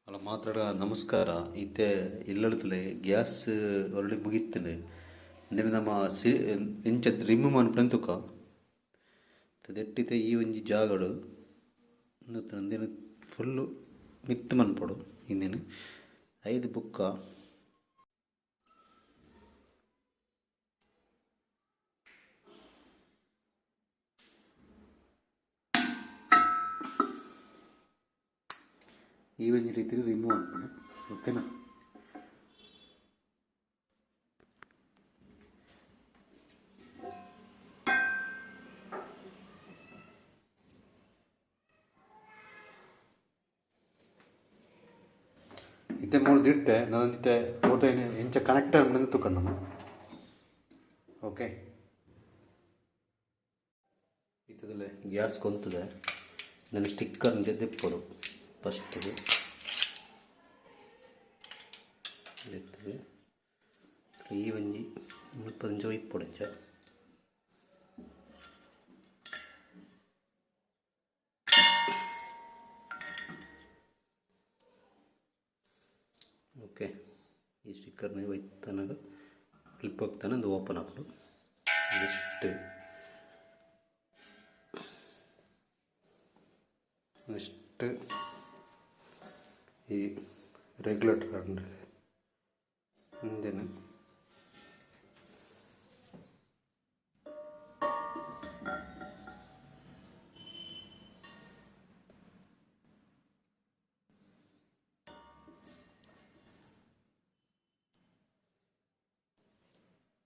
ಅಲ್ಲ ಮಾತ್ರ ನಮಸ್ಕಾರ. ಇತ್ತೆ ಇಲ್ಲಡ್ತಲೆ ಗ್ಯಾಸ್ ಆಲ್ರೆಡಿ ಮುಗಿತ್ತನೆ ಇಂದೆನ ನಮ್ಮ ಸಿ ಇಂಚ ರಿಮೂವ್ ಮನ್ಪುನ ತುಕ ದೆಟ್ಟಿತೆ ಈ ಒಂಜಿ ಜಾಗಡು ಇಂದೆನ್ ಫುಲ್ಲು ಮಿತ್ತ್ ಮನ್ಪೊಡು ಇಂದೆನ್ ಐದು ಬುಕ್ಕ ಈ ಒಂಜಿ ರೀತಿ ರಿಮೂವ್ ಮನ್ಪುನೆ ಓಕೆನಾ. ಇತ್ತೆ ಮೂಲು ದಿಡ್ತೆ ನನೊಂಜಿತೆ ಪೂತ ಇಂಚ ಕನೆಕ್ಟ್ ಆಂಡ್ ತೂಕ ನಮ ಓಕೆ. ಇತ್ತದಲೆ ಗ್ಯಾಸ್ ಕೊಂತದೆ ನನ್ನ ಸ್ಟಿಕ್ಕರ್ ದೆಪ್ಪೊಡು ಫಸ್ಟ್ ದೆತ್ತದು ಈ ಒಂಜಿ ಮುಲ್ಪದಿಂಚ ಒಯ್ಪೊಡು ಇಂಚ. ಓಕೆ, ಈ ಸ್ಟಿಕ್ಕರ್ನ ಒಯ್ತನಾಗ ಕ್ಲಿಪ್ ಹೋಗ್ತಾನೆ ಅದು ಓಪನ್ ಆಪುಂಡು. ನೆಕ್ಸ್ಟ್ ನೆಕ್ಸ್ಟ್ ಈ ರೆಗ್ಯುಲೇಟರ್ ಇಂದೆನ್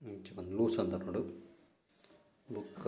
ಇಂಚ ಒಂದು ಲೂಸ್ ಅಂತ ನೋಡು. ಬೊಕ್ಕ